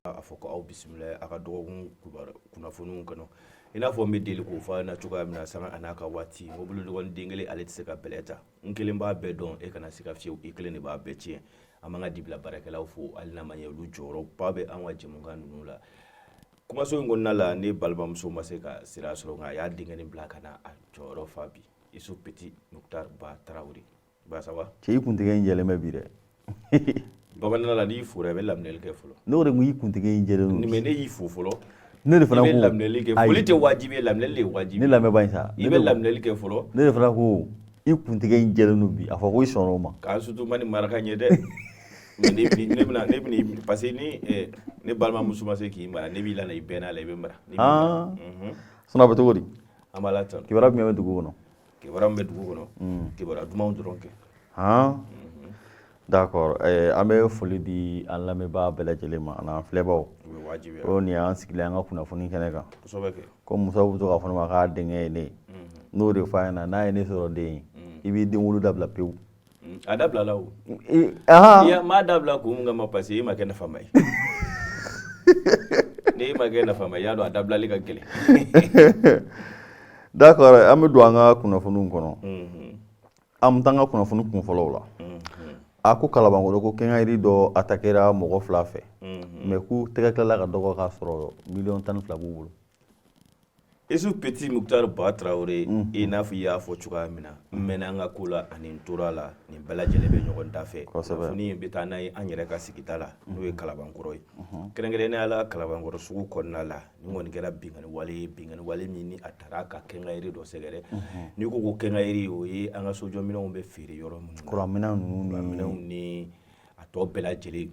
A fɔ ko aw bisimila a ka dɔgɔkun kunnafoniw kɔnɔ. I n'a fɔ n bɛ deli k'o fɔ na cogoya min na, sanga a n'a ka waati, mobili dɔgɔnin den kelen, ale tɛ se ka bɛlɛ ta. N kelen b'a bɛɛ dɔn, e kana se ka fiyewu, i kelen de b'a bɛɛ tiɲɛ. An b'an ka dibila baarakɛlaw fo, hali n'a ma ɲɛ, olu jɔyɔrɔba bɛ an ka jɛmukan ninnu la. Kumaso in kɔnɔna la, ne balimamuso ma se ka sira sɔrɔ, nka a y'a denkɛnin bila ka na a jɔyɔrɔ fa bi, Isu Petit Muktar Ba Tarawele. Ba, ça va? Cɛ, i kuntigɛ in jɛlen bɛ bi dɛ. Bamanan la, n'i fora, i bɛ laminɛli kɛ fɔlɔ. Ne o de ko i kuntigɛ in jɛlen don. Mais ne y'i fo fɔlɔ. Ne de fana I bɛ ko laminɛli kɛ. Ayi. Foli tɛ wajibi ye, laminɛli de ye wajibi. Ne lamɛnbaa in sa. I bɛ laminɛli kɛ fɔlɔ. Ne de fana ko i kuntigɛ in jɛlen don bi, a fɔ ko i sɔnna o ma. K'an sutu ma ni maraka ɲɛ dɛ. Mais ne bɛna ne bɛna, parce que ni ne balimamuso ma se k'i mara, ne b'i lana i bɛɛ n'a la, i bɛ mara. Ne b'i mara. Ah. Sinon, a bɛ cogo di? An b'a la tanu. Kibaruya jumɛn bɛ dugu kɔnɔ? Kibaruya min bɛ dugu kɔnɔ, kibaruya dumanw dɔrɔn kɛ. Han, d'accord, an bɛ foli di an lamɛnbaa bɛɛ lajɛlen ma an'an filɛbaw. O bɛ wajibiya. O nin y'an sigilen an ka kunnafoni kɛnɛ kan. Kosɛbɛ kɛ. Ko Musa bɛ to k'a fɔ ne ma k'a denkɛ ye ne ye. N'o de fɔ a ɲɛna, n'a ye ne sɔrɔ den ye, i b'i den wolo dabila pewu. A dabilala o. Ahan. I m'a dabila kun min kama, parce que e ma kɛ nafama ye. Ni e ma kɛ nafama ye, i y'a dɔn a dabilali ka gɛlɛn. D'accord, an bɛ don an ka kunnafoniw kɔnɔ. An bɛ taa an ka kunnafoni kun fɔlɔw la. A ko Kalabankɔrɔ, ko quincaillerie dɔ attaquera mɔgɔ fila fɛ. Mais k'u tɛgɛ tilala ka dɔgɔ k'a sɔrɔ miliyɔn 12 b'u bolo. Isu Petit Muktar Ba Tarawele, i n'a fɔ i y'a fɔ cogoya min na, n mɛnna an ka ko la ani n tora la, nin bɛɛ lajɛlen bɛ ɲɔgɔn da fɛ. Kunnafoni in bɛ taa n'a ye an yɛrɛ ka sigida la, n'o ye Kalabankɔrɔ ye. Kɛrɛnkɛrɛnnenya la, Kalabankɔrɔ sugu kɔnɔna la, nin kɔni kɛra binkanni wale ye, binkanni wale min ni a taara ka quincaillerie dɔ sɛgɛrɛ. N'i ko ko quincaillerie, o ye an ka sojɔminɛnw bɛ feere yɔrɔ minnu na. Kuranminɛn ninnu ni Kuranminɛnw ni a tɔ bɛɛ lajɛlen.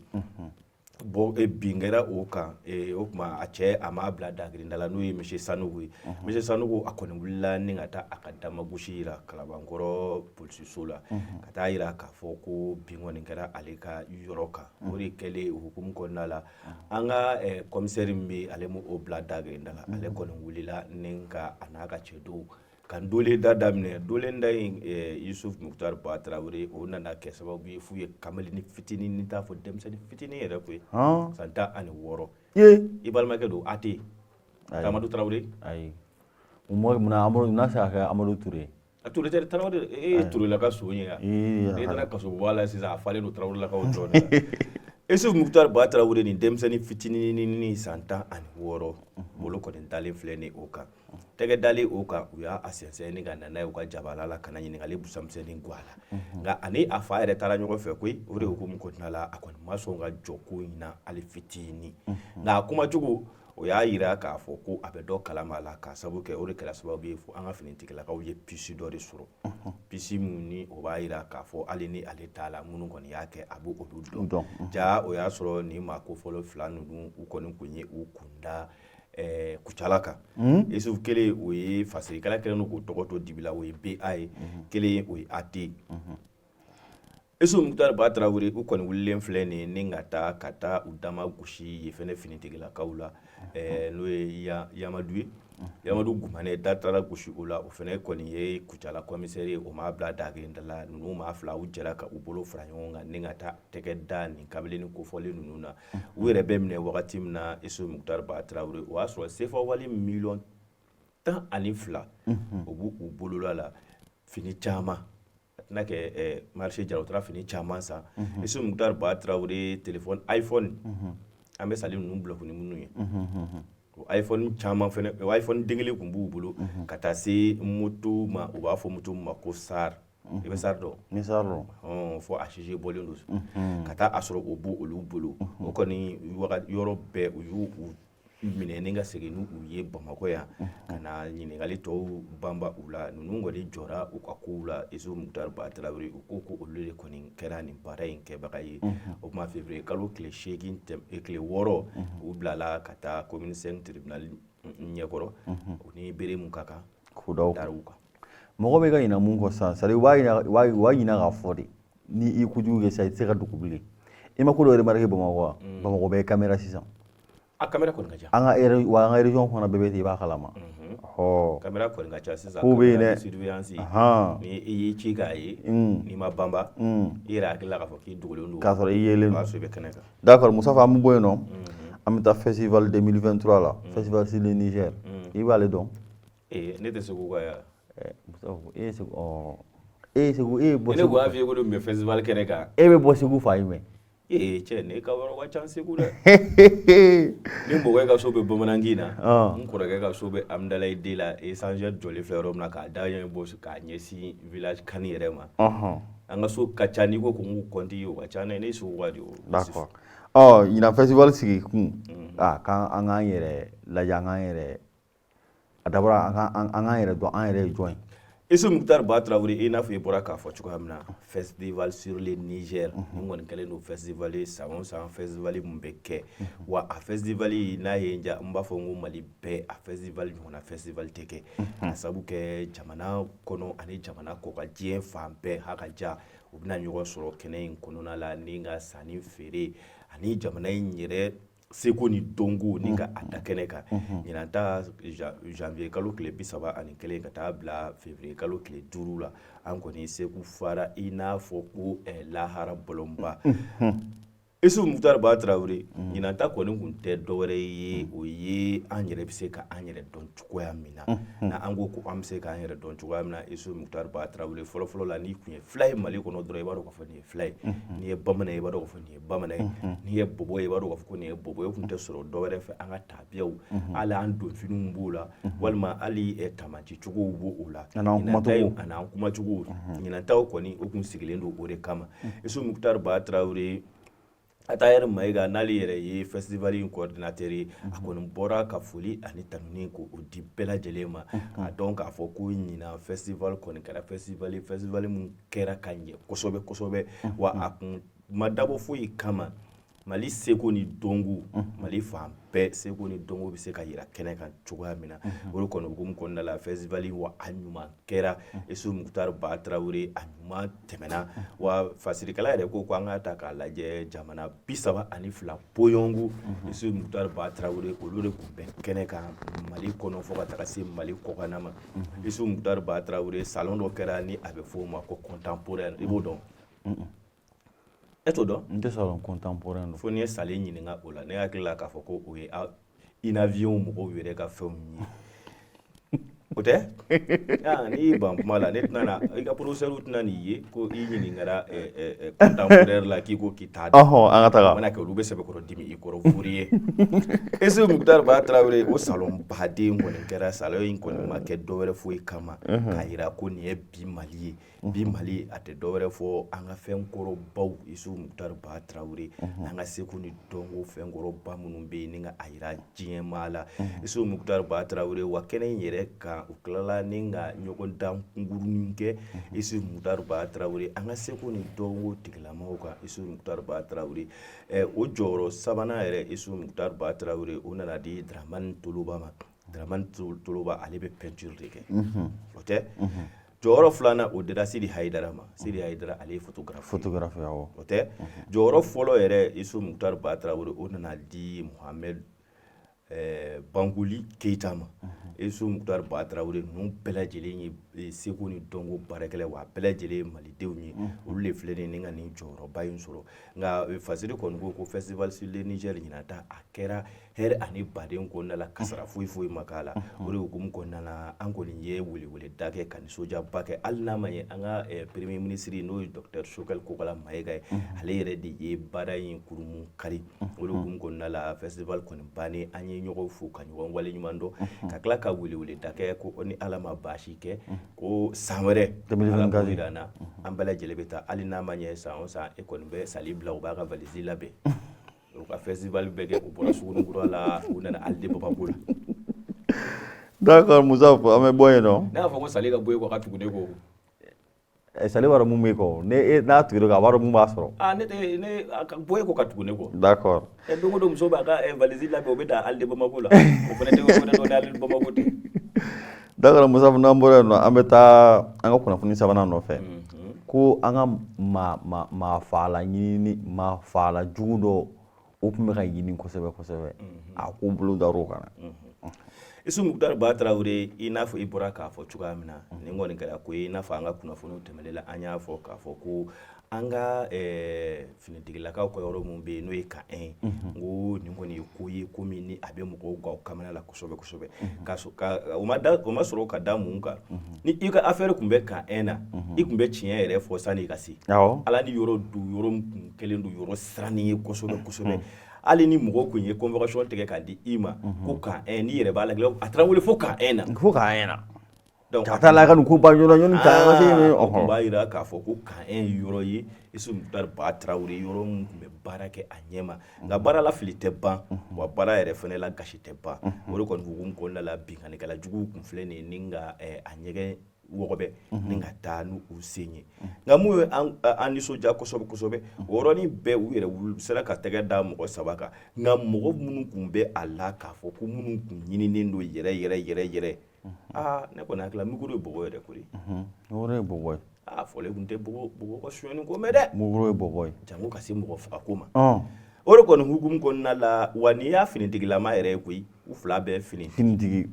Bon, bin kɛra o kan. O tuma, a cɛ, a m'a bila dagirinda la, n'o ye monsieur Sanogo ye. Monsieur Sanogo, a kɔni wulila ni ka taa a ka damagosi yira Kalabankɔrɔ polisiso la, ka taa yira k'a fɔ ko bin kɔni kɛra ale ka yɔrɔ kan. O de kɛlen, o hukumu kɔnɔna la, an ka commissaire min bɛ, ale m'o bila dagirinda la. Ale kɔni wulila ni ka a n'a ka cɛdenw ka dolen da daminɛ. Dolen da in, Yusuf Muktar Ba Tarawele, o nana kɛ sababu ye f'u ye kamalen fitinin, ni t'a fɔ denmisɛnnin fitinin yɛrɛ koyi, san 16. I balimakɛ don, a tɛ Amadu Tarawele. Ayi, munna Amadu n'a se ka kɛ Amadu Ture? A Ture tɛ, Tarawele. E ye Turela ka son ye yan. Ne taara kasoba la sisan, a falen don Tarawelelakaw dɔrɔn de la. Yusuf Muktar Ba Tarawele, nin denmisɛnnin fitinin san 16, bolo kɔni dalen filɛ ni o kan, tɛgɛ dalen o kan. U y'a sɛnsɛn ni ka na n'a ye u ka jabala la, ka na ɲininkali busamisɛnnin guwa la. Nka ani a fa yɛrɛ taara ɲɔgɔn fɛ koyi. O de hukumu kɔnɔna la, a kɔni ma sɔn ka jɔ ko in na hali fitinin. Nka a kumacogo, o y'a yira k'a fɔ ko a bɛ dɔ kalama la, k'a sababu kɛ o de kɛra sababu ye fo an ka finitigilakaw ye puce dɔ de sɔrɔ, puce min ni o b'a yira k'a fɔ hali ni ale t'a la, minnu kɔni y'a kɛ, a b'o olu dɔn. Ja, o y'a sɔrɔ nin maa ko fɔlɔ fila ninnu, u kɔni kun ye u kunda Kucala kan. Yusuf, kelen, o ye fasirikɛla kɛlen don k'o tɔgɔ to dibi la, o ye BA ye. Kelen, o ye AT. Yusuf Muktar Ba Tarawele, u kɔni wulilen filɛ nin ye ni ka taa u dama gosi yen fɛnɛ finitigilakaw la, n'o ye Yamadu ye, Yamadu Gumanɛ. Da taara gosi o la, o fɛnɛ kɔni ye Kucala commissaire ye. O m'a bila dagirinda la. Ninnu maa fila, u jɛra ka u bolo fara ɲɔgɔn kan ni ka taa tɛgɛ da nin kamalen kofɔlen ninnu na. U yɛrɛ bɛ minɛ wagati min na, Yusuf Muktar Ba Tarawele, o y'a sɔrɔ sefa wali miliyɔn 12, o b'u u bolola la. Fini caman, a tɛna kɛ marché jara, u taara fini caman san. Yusuf Muktar Ba Tarawele, téléphone iPhone, an bɛ sali ninnu bulɔku ni minnu ye, o iPhone caman fɛnɛ, o iPhone den kelen tun b'u bolo, ka taa se moto ma, u b'a fɔ moto min ma ko SAR. I bɛ SAR dɔn? N bɛ SAR dɔn. Fo a sise bɔlen don, ka taa a sɔrɔ o b'o olu bolo. O kɔni yɔrɔ bɛɛ, u y'u minɛ ni ka segin n'u ye Bamakɔ yan, ka na ɲininkali tɔw banba u la. Ninnu kɔni jɔra u ka kow la. Yusuf Muktar Ba Tarawele, u ko ko olu de kɔni kɛra nin baara in kɛbaga ye. O tuma, février kalo tile 8, tile 6, u bilala ka taa commune 5 tribunal ɲɛkɔrɔ. U ni bere mun ka kan, k'o da u dar'u kan. Mɔgɔ bɛ ka ɲina mun kɔ sisan, c'est à dire u b'a ɲina k'a fɔ de, ni i kojugu kɛ sisan, i tɛ se ka dogo bilen. I ma ko dɔ remarqué Bamakɔ wa? Bamakɔ bɛɛ ye caméra sisan. A caméra kɔni ka ca. An ka wa an ka région fana bɛɛ bɛ ten, i b'a kalama. Ɔhɔ. Caméra kɔni ka ca sisan. Kow bɛ yen dɛ. Surveillance. Ni i y'i ci k'a ye, n'i ma banba, i yɛrɛ hakili la k'a fɔ k'i dogolen don. K'a sɔrɔ i yelen O don. y'a sɔrɔ i bɛ kɛnɛ kan. D'accord, Musafa, an bɛ bɔ yen nɔ. An bɛ taa festival 2023 la, festival sur le Niger. I b'ale dɔn? Ee, ne tɛ Segu ka ya. E ye Segu, ɔ, e ye Segu, e ye bɔ Ne ko a f'i ye ko ne tun bɛ festival kɛnɛ kan. E bɛ bɔ Segu fan jumɛn? Ee cɛ, ne ka yɔrɔ ka ca Segu dɛ. Ni mɔgɔ ka so bɛ Bamanankin na, n kɔrɔkɛ ka so bɛ Amudalayi D la, échangeur jɔlen filɛ yɔrɔ min na, k'a da ɲɛ bɔ k'a ɲɛsin village Kani yɛrɛ ma. An ka so ka ca, n'i ko ko n k'u kɔnti, o ka ca dɛ. Ne ye Segu ka de o. D'accord. Ɔ, ɲinan festival sigi kun, ah, k'an an k'an yɛrɛ lajɛ, an k'an yɛrɛ, a dabɔra an k'an yɛrɛ dɔn, an yɛrɛ ye jɔn ye. Issou Mouctar Ba Traoré, i n'a fɔ i bɔra k'a fɔ cogoya min na, festival sur le Niger nin kɔni kɛlen don festival ye, san o san festival mun bɛ kɛ. Wa a festival n'a ye n diya, n b'a fɔ n ko Mali bɛɛ a festival ɲɔgɔnna festival tɛ kɛ, ka sababu kɛ jamana kɔnɔ ani jamana kɔkan, diɲɛ fan bɛɛ ha ka ja, u bɛna ɲɔgɔn sɔrɔ kɛnɛ in kɔnɔna la ni ka sanni feere ani jamana in yɛrɛ seko ni dɔnko ni ka a da kɛnɛ kan. Ɲinan ta, janvier kalo tile 31 ka taa bila février kalo tile 5 la, an kɔni Segu fara i n'a fɔ ko lahara bɔlɔnba. Issou Mouctar Ba Traoré, ɲinan ta kɔni kun tɛ dɔwɛrɛ ye, o ye an yɛrɛ bɛ se ka an yɛrɛ dɔn cogoya min na. N'an ko ko an bɛ se k'an yɛrɛ dɔn cogoya min na, Issou Mouctar Ba Traoré, fɔlɔfɔlɔ la, n'i tun ye fila ye Mali kɔnɔ dɔrɔn, i b'a dɔn k'a fɔ nin ye fila ye. N'i ye bamanan ye, i b'a dɔn k'a fɔ nin ye bamanan ye. N'i ye bɔbɔ ye, i b'a dɔn k'a fɔ ko nin ye bɔbɔ ye. O tun tɛ sɔrɔ dɔwɛrɛ fɛ, an ka tabiyaw, hali an donfiniw b'o la, walima hali tamacicogow b'o la, a n'an kumacogo. A n'an kumacogo. Ɲinan taw kɔni, o kun sigilen don o de kama. Issou Mouctar Ba Traoré, Atayɛri Mayiga, n'ale yɛrɛ ye festival in coordinateur ye, a kɔni bɔra ka foli ani tanuni k'o di bɛɛ lajɛlen ma, k'a dɔn k'a fɔ ko ɲinan festival kɔni kɛra festival, festival mun kɛra ka ɲɛ kosɛbɛ kosɛbɛ. Wa a kun ma dabɔ foyi kama, Mali seko ni dɔnko, Mali fan bɛɛ seko ni dɔnko bɛ se ka yira kɛnɛ kan cogoya min na. O de kɔni hukumu kɔnɔna la, festival wa a ɲuman kɛra. Issou Mouctar Ba Traoré, a ɲuman tɛmɛna. Wa fasirikɛla yɛrɛ ko an k'a ta k'a lajɛ, jamana 32 bɔɲɔgɔnko, Issou Mouctar Ba Traoré, olu de tun bɛ kɛnɛ kan Mali kɔnɔ fo ka taga se Mali kɔkanna ma. Issou Mouctar Ba Traoré, salon dɔ kɛra ni a bɛ fɔ o ma ko contemporain, i b'o dɔn? E t'o dɔn? N tɛ salon contemporain dɔn. Fo n'i ye Sale ɲininka o la. Ne hakili la k'a fɔ ko o ye INAVION mɔgɔw yɛrɛ ka fɛnw ye, o tɛ? N'i y'i ban kuma la, ne tɛna na i ka professeur tɛna n'i ye ko i ɲininkara contemporain la, k'i ko k'i t'a dɔn. Ɔhɔn, an ka taga. O mana kɛ, olu bɛ sɛbɛkɔrɔ dimi i kɔrɔ furu ye. Issou Mouctar Ba Traoré, o salon baden kɔni kɛra. Salon in kɔni ma kɛ dɔwɛrɛ foyi kama k'a yira ko nin ye bi Mali ye. Bi Mali, a tɛ dɔwɛrɛ fɔ an ka fɛn kɔrɔbaw. Issou Mouctar Ba Traoré, an ka seko ni dɔnko fɛn kɔrɔba minnu bɛ yen ni ka a yira diɲɛ maa la. Issou Mouctar Ba Traoré, wa kɛnɛ in yɛrɛ kan, u tilala ni ka ɲɔgɔndan kunkurunin kɛ. Issou Mouctar Ba Traoré, an ka seko ni dɔnko tigilamaw kan, Issou Mouctar Ba Traoré, o jɔyɔrɔ sabanan yɛrɛ, Issou Mouctar Ba Traoré, o nana di Dramane Toloba ma. Dramane Toloba, ale bɛ peinture de kɛ, o tɛ? Jɔyɔrɔ filanan, o dira Sidi Hayidara ma. Sidi Hayidara, ale ye photographe. Photographe, awɔ. O tɛ? Jɔyɔrɔ fɔlɔ yɛrɛ, Issou Mouctar Ba Traoré, o nana di Mohamed Bankoli Keita ma. Issou Mouctar Ba Traoré, ninnu bɛɛ lajɛlen ye seko ni dɔnko baarakɛla, wa a bɛɛ lajɛlen ye malidenw ye. Olu de filɛ nin ye ni ka nin jɔyɔrɔba in sɔrɔ. Nka fasiri kɔni ko ko festival sur le Niger ɲinan ta, a kɛra hɛrɛ ani baden kɔnɔna la, kasara foyi foyi ma k'a la. O de hukumu kɔnɔna la, an kɔni ye weleweleda kɛ ka nisɔndiyaba kɛ, hali n'a ma ɲɛ an ka premier ministre, n'o ye docteur Choguel Kokalla Maïga ye, ale yɛrɛ de ye baara in kurumu kari. O de hukumu kɔnɔna la, festival kɔni bannen, an ye ɲɔgɔn fo ka ɲɔgɔn waleɲuman dɔn, ka tila ka weleweleda kɛ ko ni Ala ma baasi kɛ, ko san wɛrɛ, Ala k'o yira an na, an bɛɛ lajɛlen bɛ taa. Hali n'a ma ɲɛ, san o san e kɔni bɛ Sali bila, u b'a ka valise labɛn, u ka festival bɛɛ kɛ, u bɔra Sugunikura la, u nana Halles de Bamako la. D'accord Musa, an bɛ bɔ yen nɔ. Ne y'a fɔ ko Sali ka bɔ yen kɔ, ka tugu ne kɔ. Sali b'a dɔn mun b'e kɔ, ne e n'a tugura kɔ, a b'a dɔn mun b'a sɔrɔ. Ah, ne tɛ ne a ka bɔ e kɔ ka tugu ne kɔ. D'accord. Don o don muso b'a ka valise labɛn, o bɛ taa Halles de Bamako la, o fana tɛ o fana dɔn ni Halles de Bamako tɛ. D'accord Musa, n'an bɔra yen nɔ, an bɛ taa an ka kunnafoni sabanan nɔfɛ, ko an ka maa maa maa faala ɲini, maa faala jugu dɔ, o tun bɛ ka ɲini kosɛbɛ kosɛbɛ, a ko bolo dar'o kan. Issou Mouctar Ba Traoré, i n'a fɔ i bɔra k'a fɔ cogoya min na, nin kɔni kɛra ko ye, i n'a fɔ an ka kunnafoniw tɛmɛnen la, an y'a fɔ k'a fɔ ko An ka finitigilakaw ka yɔrɔ min bɛ yen n'o ye camp 1 ye, n ko nin kɔni ye ko ye, ko min ni a bɛ mɔgɔw gan kamana la kosɛbɛ kosɛbɛ. O ma sɔrɔ ka da mun kan? Ni i ka affaire tun bɛ camp 1 na, i tun bɛ tiɲɛ yɛrɛ fɔ sani i ka se. Ala ni yɔrɔ don, yɔrɔ min tun kɛlen don yɔrɔ sirannen ye kosɛbɛ kosɛbɛ. Hali ni mɔgɔw tun ye convocation tigɛ k'a di i ma ko camp 1, n'i yɛrɛ b'a la, a taara wele fo camp 1 na. Fo camp 1 na. Donc ka taa la ka nin ko ba joona ɲɔni ta ka se yen. O tun b'a jira k'a fɔ ko camp 1 ye yɔrɔ ye, Isufu Mukutari Ba Tarawele, yɔrɔ min tun bɛ baara kɛ a ɲɛ ma. Nka baara la fili tɛ ban, wa baara yɛrɛ fana la gasi tɛ ban. O de kɔni hukumu kɔnɔna la, binkannikɛla juguw tun filɛ nin ye ni ka a ɲɛgɛn wɔgɔbɛ ni ka taa n'u sen ye. Nka mun ye an nisɔndiya kosɛbɛ kosɛbɛ, o yɔrɔnin bɛɛ u yɛrɛ sera ka tɛgɛ da mɔgɔ saba kan. Nka mɔgɔ minnu tun bɛ a la k'a fɔ ko minnu tun ɲininen don yɛrɛ yɛrɛ yɛrɛ yɛrɛ, aa, ne kɔni hakili la micro ye bɔgɔ yɛrɛ koyi. Micro ye bɔgɔ ye. Aa, fɔlen tun tɛ bɔgɔ ka sonyani ko mɛn dɛ. Micro ye bɔgɔ ye. Jango ka se mɔgɔ faga ko ma. O de kɔni hukumu kɔnɔna la, wa n'i y'a finitigilama yɛrɛ ye koyi, u fila bɛɛ finitigi.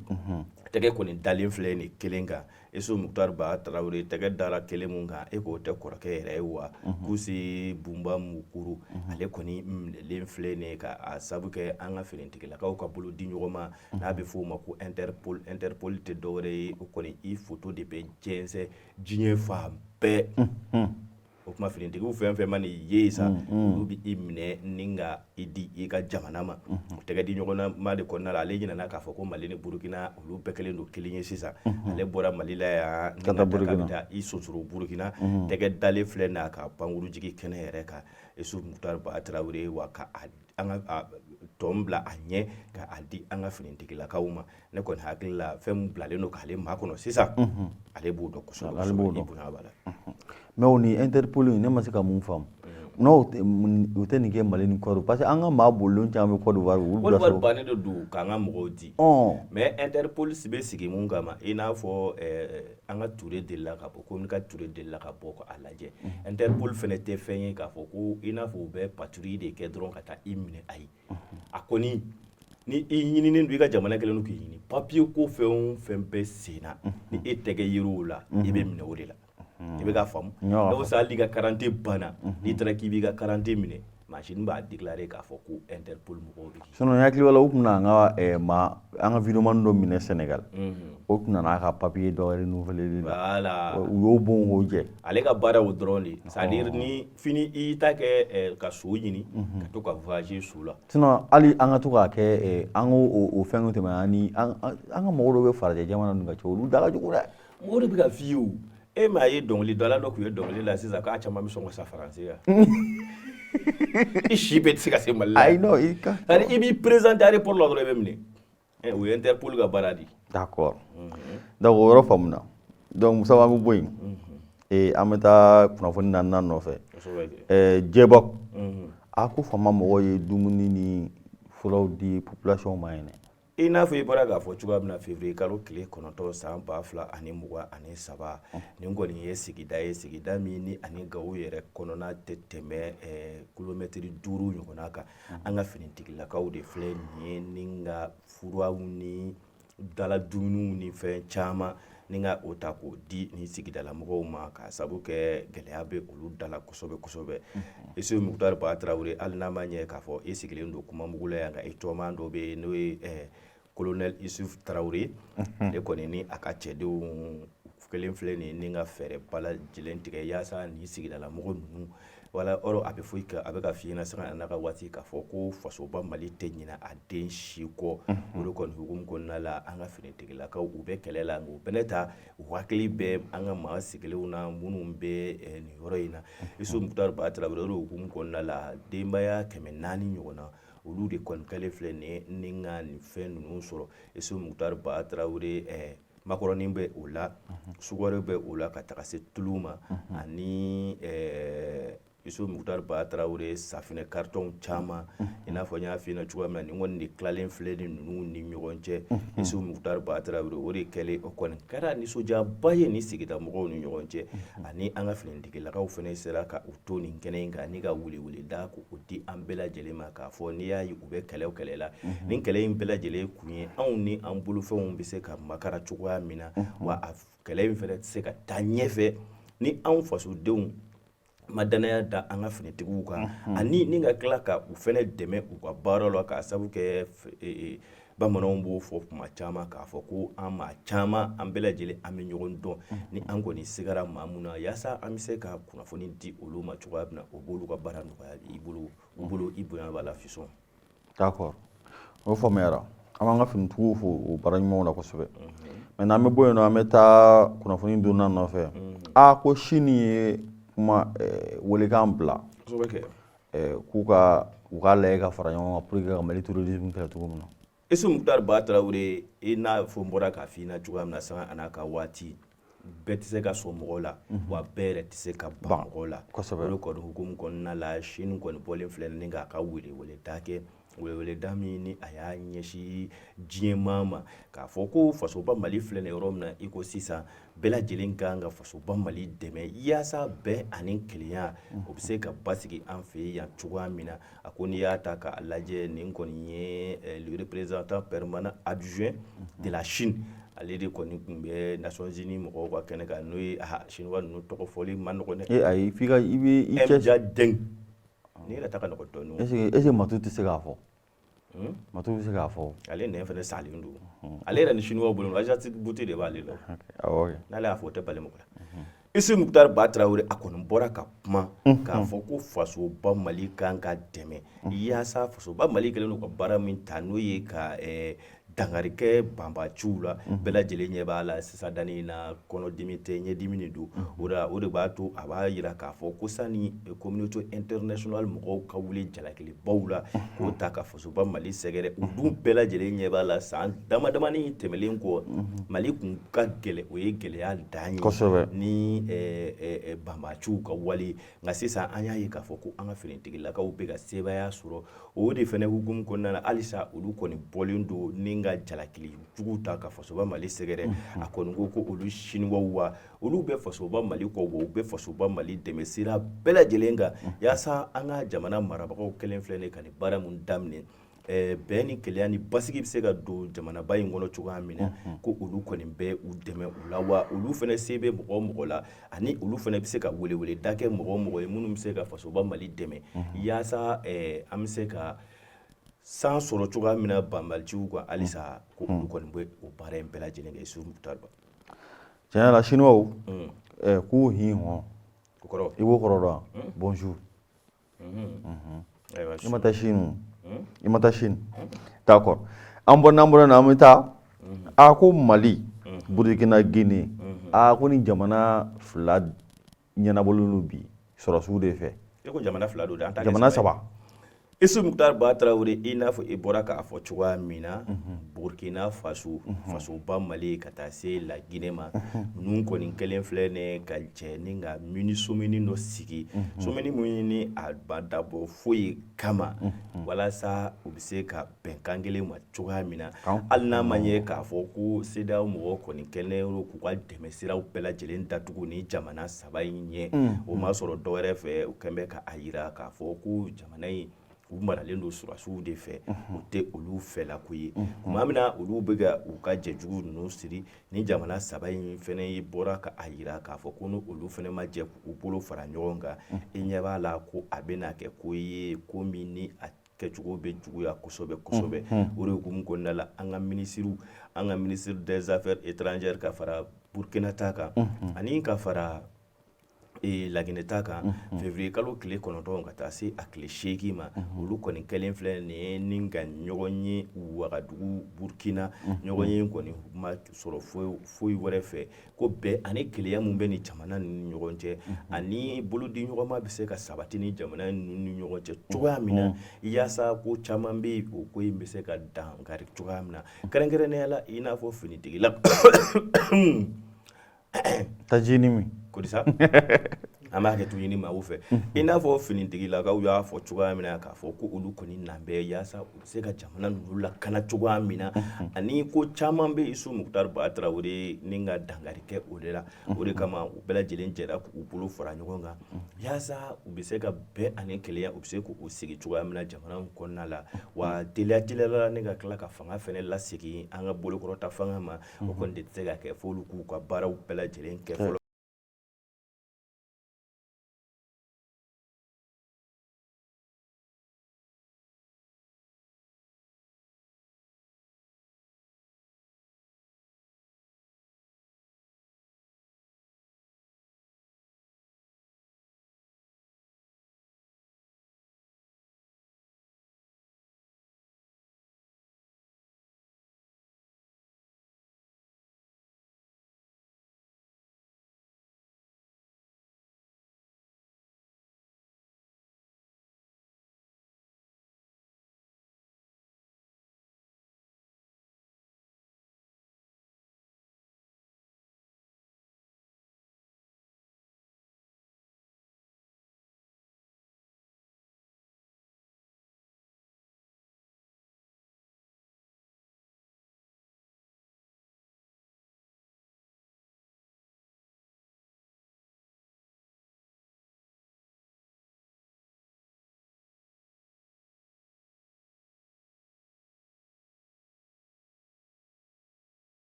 Tɛgɛ kɔni dalen filɛ nin kelen kan, Isufu Mukutari Ba Tarawele. Tɛgɛ dara kelen mun kan, e k'o tɛ kɔrɔkɛ yɛrɛ ye wa? Kusi Bunba Mukuru, ale kɔni minɛlen filɛ nin ye ka a sabu kɛ an ka finitigilakaw ka bolo di ɲɔgɔn ma, n'a bɛ f'o ma ko Interpol. Interpol tɛ dɔwɛrɛ ye, o kɔni i foto de bɛ jɛnsɛn diɲɛ fan bɛɛ. O tuma finitigiw fɛn fɛn mana i ye sa, olu bɛ i minɛ ni ka i di i ka jamana ma. O tɛgɛ di ɲɔgɔn ma de kɔnɔna la, ale ɲinɛna k'a fɔ ko Mali ni Burukina, olu bɛɛ kɛlen don kelen ye sisan. Ale bɔra Mali la yan ka taa i sonsoro Burukina. Tɛgɛ dalen filɛ n'a ka pankurun jigin kɛnɛ yɛrɛ kan, Isufu Mukutari Ba Tarawele, wa ka an ka tɔn bila a ɲɛ ka a di an ka finitigilakaw ma. Ne kɔni hakili la, fɛn min bilalen don k'ale makɔnɔ sisan, ale b'o dɔn kosɛbɛ. Ale b'o dɔn. Bonya b'a la. Mais o ni Interpol in, ne ma se ka mun faamu n'o u tɛ nin kɛ Mali ni Côte, parce que an ka maa bolilen caman bɛ Côte d'Ivoire, olu bila. Côte d'Ivoire bannen de don k'an ka mɔgɔw di. Mais Interpol si bɛ sigi mun kama? I n'a fɔ an ka Ture delila ka bɔ, ko ka Ture delila ka bɔ k'a lajɛ. Interpol fana tɛ fɛn ye k'a fɔ ko i n'a fɔ u bɛ patrouille de kɛ dɔrɔn ka taa i minɛ. Ayi, a kɔni ni i ɲininen don, i ka jamana kɛlen don k'i ɲini, papier ko fɛn o fɛn bɛ sen na, ni e tɛgɛ yer'o la, i bɛ minɛ o de la. I bɛ k'a faamu? Donc sa, hali ka carte banna, n'i taara k'i b'i ka carte minɛ, machine b'a déclarer k'a fɔ ko Interpol mɔgɔw bɛ. Sinon n hakili b'a la, u tun an ka maa, an ka vidéoman dɔ minɛ Sénégal. O tun nana a ka papier dɔ renouveler la. Voilà. U y'o bon k'o jɛ. Ale ka baara o dɔrɔn de, c'est à dire ni fini i ta kɛ ka so ɲini ka to ka voyager so la. Sinon hali an ka to k'a kɛ, an k'o o fɛnw tɛmɛ ani an ka mɔgɔ dɔw bɛ farajɛ jamana ninnu ka ca, olu da ka jugu dɛ. Mɔgɔ de bɛ ka f'i ye o. E m'a ye, dɔnkilidala dɔ tun ye dɔnkili la sisan k'a caman bɛ sɔn ka sa faransi yan. I si bɛɛ tɛ se ka se Mali la. Ayi non, i ka. C'est à dire i b'i présenter aéroport la dɔrɔn, i bɛ minɛ. O ye Interpol ka baara de ye. D'accord. Donc o yɔrɔ faamuna. Donc Musa, an bɛ bɔ yen. An bɛ taa kunnafoni naaninan nɔfɛ. Jɛbɔ. A ko faama mɔgɔw ye dumuni ni furaw di population ma yen dɛ. I n'a fɔ i bɔra k'a fɔ cogoya min na, février kalo tile 9 san 2023, nin kɔni ye sigida ye, sigida min ni ani Gawo yɛrɛ kɔnɔna tɛ tɛmɛ kilomɛtiri 5 ɲɔgɔnna kan. An ka finitigilakaw de filɛ nin ye ni ka furaw ni dala dumuniw ni fɛn caman ni ka o ta k'o di nin sigidalamɔgɔw ma, k'a sabu kɛ gɛlɛya bɛ olu da la kosɛbɛ kosɛbɛ. Isufu Mukutari Ba Tarawele, hali n'a ma ɲɛ k'a fɔ i sigilen don Kumamugu la yan, nka i tɔma dɔ bɛ yen, n'o ye colonel Isufu Tarawele. Ale kɔni ni a ka cɛdenw kelen filɛ nin ni ka fɛɛrɛ ba lajɛlen tigɛ yaasa nin sigidalamɔgɔ ninnu wala. Ɔrɔ a bɛ fɔ a bɛ ka f'i ɲɛna sanga n'a ka waati k'a fɔ ko fasoba Mali tɛ ɲinɛ a den si kɔ. O de kɔni hukumu kɔnɔna la, an ka finitigilakaw, u bɛ kɛlɛ la, nka u bɛnɛ ta u hakili bɛ an ka maa sigilenw na minnu bɛ nin yɔrɔ in na. Isufu Mukutari Ba Tarawele, o de hukumu kɔnɔna la, denbaya 400 ɲɔgɔnna, olu de kɔni kɛlen filɛ nin ye ni ka nin fɛn ninnu sɔrɔ. Isufu Mukutari Ba Tarawele, makɔrɔni bɛ o la, sukaro bɛ o la, ka taga se tulu ma, ani Isufu Mukutari Ba Tarawele, safinɛ karitɔn caman. I n'a fɔ n y'a f'i ɲɛna cogoya min na, nin kɔni de tilalen filɛ ni ninnu ni ɲɔgɔn cɛ. Isufu Mukutari Ba Tarawele, o de kɛlen, o kɔni kɛra nisɔndiyaba ye ni sigida mɔgɔw ni ɲɔgɔn cɛ. Ani an ka finitigilakaw fana sera ka u to nin kɛnɛ in kan ni ka weleweleda k'o di an bɛɛ lajɛlen ma, k'a fɔ n'i y'a ye u bɛ kɛlɛ o kɛlɛ la, nin kɛlɛ in bɛɛ lajɛlen kun ye anw ni an bolofɛnw bɛ se ka makara cogoya min na, wa a kɛlɛ in fana tɛ se ka taa ɲɛfɛ ni anw fasodenw Ma danaya da an ka finitigiw kan ani ni ka tila ka u fɛnɛ dɛmɛ u ka baara la, k'a sabu kɛ bamananw b'o fɔ kuma caman k'a fɔ ko an maa caman, an bɛɛ lajɛlen, an bɛ ɲɔgɔn dɔn. Ni an kɔni sigara maa mun na, yaasa an bɛ se ka kunnafoni di olu ma cogoya min na, o b'olu ka baara nɔgɔya i bolo, u bolo, i bonya b'a la fisɔn. D'accord, o faamuyara. An b'an ka finitigiw fo o baara ɲumanw na kosɛbɛ. Maintenant, an bɛ bɔ yen nɔ, an bɛ taa kunnafoni donna nɔfɛ. A ko Chine ye kuma welekan bila k'u ka u k'a lajɛ ka fara ɲɔgɔn kan pour que ka Mali terrorisme kɛlɛ cogo min na. Issou Mouctar Ba Traoré, i n'a fɔ n bɔra k'a f'i ɲɛna cogoya min na, sanga a n'a ka waati bɛɛ tɛ se ka sɔn mɔgɔ la, wa bɛɛ yɛrɛ tɛ se ka ban mɔgɔ la. O de kɔni hukumu kɔnɔna la, Chine kɔni bɔlen filɛ ni k'a ka weleweleda kɛ, weleweleda min ni a y'a ɲɛsin diɲɛmaa ma, k'a fɔ ko fasoba Mali filɛ nin yɔrɔ min na i ko sisan, bɛɛ lajɛlen kan ka fasoba Mali dɛmɛ yaasa bɛn ani kelenya o bɛ se ka basigi an fɛ yan cogoya min na. A ko n'i y'a ta k'a lajɛ, nin kɔni ye le représentant permanent adjoint de la Chine, ale de kɔni tun bɛ Nations Unies mɔgɔw ka kɛnɛ kan, n'o ye chinois ninnu tɔgɔ fɔli man nɔgɔn dɛ. E ayi, f'i ka i bɛ i cɛ M Deng, ni yɛrɛ ta ka nɔgɔn dɔɔnin. Est-ce que Matu tɛ se k'a fɔ? Matu bɛ se k'a fɔ. Ale nɛn fana salen don. Ale yɛrɛ ni chinois bolo, asiatique beauté de b'ale la. Awɔ. N'ale y'a fɔ, o tɛ bali mɔgɔ la. Issou Mouctar Ba Traoré, a kɔni bɔra ka kuma k'a fɔ ko fasoba Mali kan ka dɛmɛ, yaasa fasoba Mali kɛlen don ka baara min ta, n'o ye ka dankari kɛ banbaciw la. Bɛɛ lajɛlen ɲɛ b'a la sisan danni na, kɔnɔdimi tɛ, ɲɛdimi de don. O de b'a to a b'a jira k'a fɔ ko sani communauté internationale mɔgɔw ka wuli jalakilibaw la k'o ta ka fasoba Mali sɛgɛrɛ, u dun bɛɛ lajɛlen ɲɛ b'a la, san dama damani tɛmɛlen kɔ, Mali kun ka gɛlɛn, o ye gɛlɛya dan ye ni banbaciw ka wale. Nka sisan an y'a ye k'a fɔ ko an ka finitigilakaw bɛ ka sebaaya sɔrɔ. O de fana hukumu kɔnɔna na, halisa olu kɔni bɔlen don ni ka jalakili jugu ta ka fasoba Mali sɛgɛrɛ. A kɔni ko ko olu siniwaw, wa olu bɛ fasoba Mali kɔ, wa u bɛ fasoba Mali dɛmɛ sira bɛɛ lajɛlen kan, yaasa an ka jamana marabagaw kɛlen filɛ nin ka nin baara mun daminɛ, bɛn ni kelenya ni basigi bɛ se ka don jamanaba in kɔnɔ cogoya min na, ko olu kɔni bɛ u dɛmɛ u la. Wa olu fana se bɛ mɔgɔ o mɔgɔ la, ani olu fana bɛ se ka weleweleda kɛ mɔgɔ o mɔgɔ ye minnu bɛ se ka fasoba Mali dɛmɛ, yaasa an bɛ se ka san sɔrɔ cogoya min na banbaanciw kan, halisa ko olu kɔni bɛ o baara in bɛɛ lajɛlen kɛ. Issou Mouctar Ba. Tiɲɛ la, chinois k'u hin hɔn. O kɔrɔ? I b'o kɔrɔ dɔn wa? Bonjour. I ma taa Chine, i ma taa Chine. D'accord, an bɔ n'an bɔra na, an bɛ taa. A ko Mali, Burukina, Guinée, a ko ni jamana fila ɲɛnabɔlen don bi sɔrɔsiw de fɛ. E ko jamana fila don dɛ, an t'a kɛ jamana saba. Issou Mouctar Ba Traoré, i n'a fɔ i bɔra k'a fɔ cogoya min na, Burkina Faso, fasoba Mali, ka taa se la Guinée ma, ninnu kɔni kɛlen filɛ nin ka jɛ ni ka mini sommet dɔ sigi, sommet min ni a ba dabɔ foyi kama walasa u bɛ se ka bɛnkan kelen ma cogoya min na. Hali n'a ma ɲɛ k'a fɔ ko CEDEAO mɔgɔw kɔni kɛlen don k'u ka dɛmɛ siraw bɛɛ lajɛlen datugu ni jamana saba in ɲɛ, o ma sɔrɔ dɔwɛrɛ fɛ, u kɛlen bɛ k'a jira k'a fɔ ko jamana in u maralen don sɔrɔdasiw de fɛ, o tɛ olu fɛla ko ye. Tuma min na olu bɛ ka u ka jɛjugu ninnu siri, ni jamana saba in fana bɔra ka a jira k'a fɔ ko ni olu fana ma jɛ k'u bolo fara ɲɔgɔn kan, i ɲɛ b'a la ko a bɛna kɛ ko ye, ko min ni a kɛcogo bɛ juguya kosɛbɛ kosɛbɛ. O de hukumu kɔnɔna la, an ka minisiriw, an ka ministre des affaires étrangères, ka fara Burkina ta kan ani ka fara Laginɛ ta kan, février kalo tile 9 ka taa se a tile 8 ma, olu kɔni kɛlen filɛ nin ye ni ka ɲɔgɔn ye Wagadugu, Burkina. Ɲɔgɔn ye kɔni ma sɔrɔ foyi wɛrɛ fɛ ko bɛn ani kelenya min bɛ ni jamana ninnu ni ɲɔgɔn cɛ, ani bolodi ɲɔgɔnma bɛ se ka sabati ni jamana ninnu ni ɲɔgɔn cɛ cogoya min na, yaasa ko caman bɛ yen, o ko in bɛ se ka dankari cogoya min na, kɛrɛnkɛrɛnnenya la i n'a fɔ finitigila. Taa ji ɲini min. Kodisa, an b'a kɛ to ɲini maaw fɛ, i n'a fɔ finitigilakaw y'a fɔ cogoya min na k'a fɔ ko olu kɔni nan bɛ yaasa u bɛ se ka jamana ninnu lakana cogoya min na, ani ko caman bɛ Issou Mouctar Ba Traoré ni ka dankari kɛ o de la. O de kama u bɛɛ lajɛlen jɛra k'u bolo fara ɲɔgɔn kan, yaasa u bɛ se ka bɛn ani kelenya, u bɛ se k'u sigi cogoya min na jamana kɔnɔna la. Wa teliya teliya la, ne ka tila ka fanga fana lasegin an ka bolokɔrɔta fanga ma, o kɔni de tɛ se ka kɛ f'olu k'u ka baaraw bɛɛ lajɛlen kɛ fɔlɔ.